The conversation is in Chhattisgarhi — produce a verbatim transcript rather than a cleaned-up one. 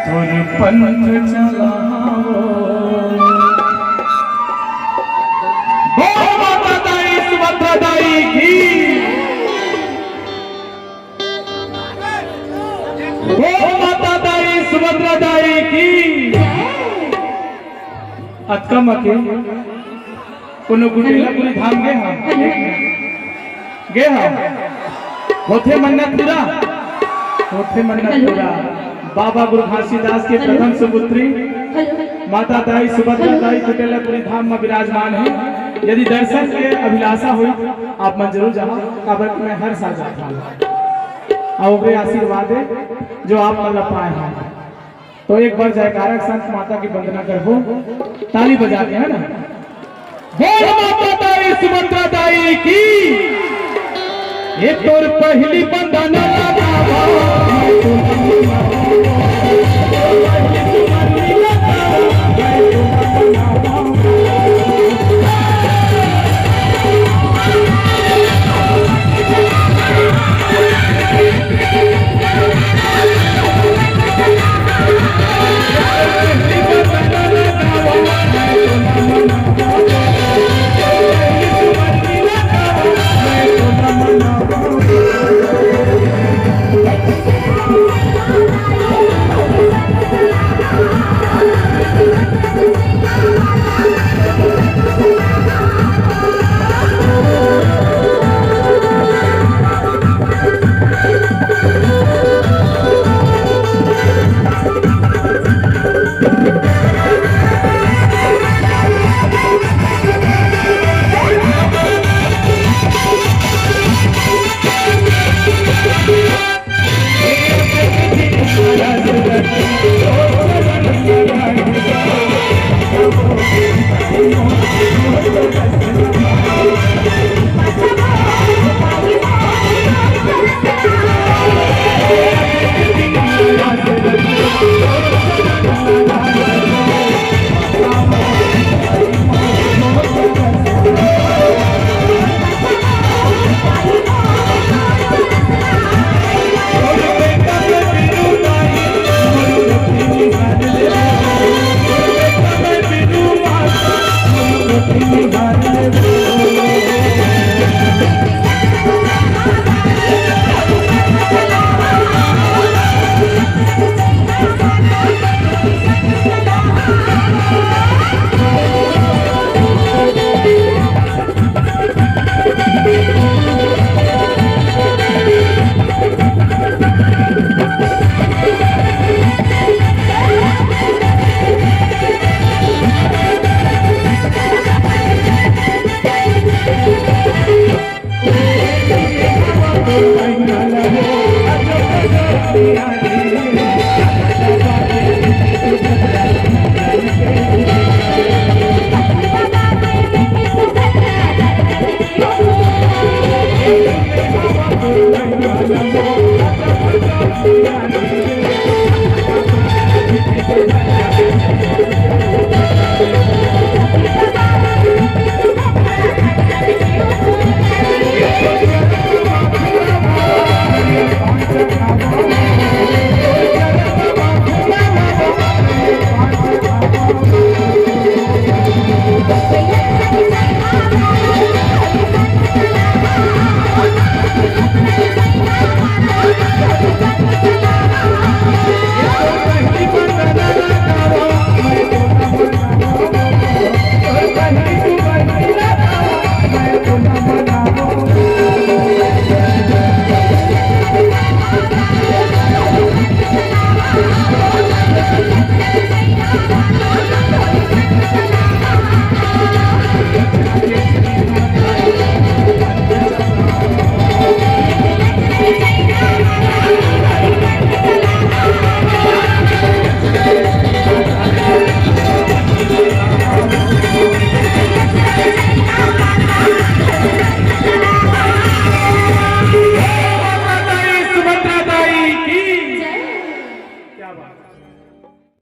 और पंथ चलाओ। बोल माता दाई सुभद्रा दाई की। बोल माता दाई सुभद्रा दाई की। अतका म के कोनो कुटिलापुरी धाम गे हा? गे हा? होथे मन्नत पूरा? होथे मन्नत पूरा। बाबा गुरु घासीदास के प्रथम सुपुत्री माता दाई सुभद्रा दाई कुटिलापुरी धाम म विराजमान हे। यदि दर्शन के अभिलाषा होई, आप मन जरूर जाहा, काबर कि मैं हर साल जात हौं। अउ ओकरे आशीर्वाद हे, जो आप मन ला पाए हौं। तो एक बार जयकारा के साथ माता की वंदना करबो, ताली बजा के, है ना? बोल माता दाई सुभद्रा दाई की। ये तोर पहली वंदना लगावा।